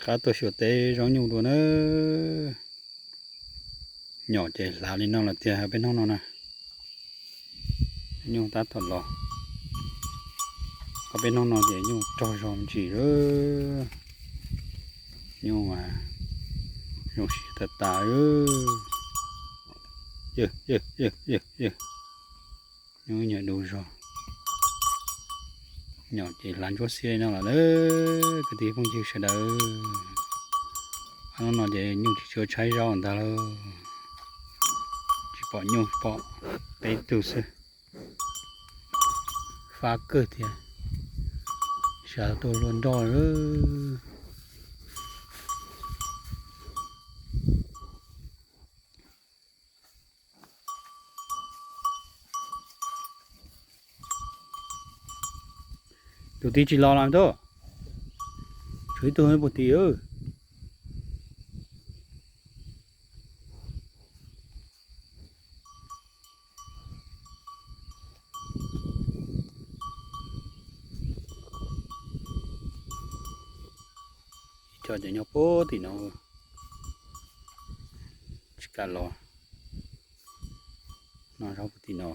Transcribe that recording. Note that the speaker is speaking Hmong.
Qab tuaj xyuas teb zaub nyuj dua na. Nyom ces hlav li no lawm tiag peb hnub no na. Nyuj tab tom los. Ob peb hnub no ces nyuj rog zog ntsis lawm. Nyuj zoo siab tas tas. Yawg, yawg, yawg, yawg, yawg. Nyuj nyiam du zog. Nyom ces hlav ntsuab xiab li no lawm na. Kwv tij phooj ywg sawv daws, hnub no ces nyuj tsis tshua tshaib zaub ntag lauj. Tsis pom nyuj, pom peb tug xwb. Fab kawg thiab. Sawv tuaj luaj nroj lawm. Tus tij tsis los los tub. Tshuav ib tug puag tim. Ib co ces nyob puag tim no, tsis kam los. No zaub puag tim no.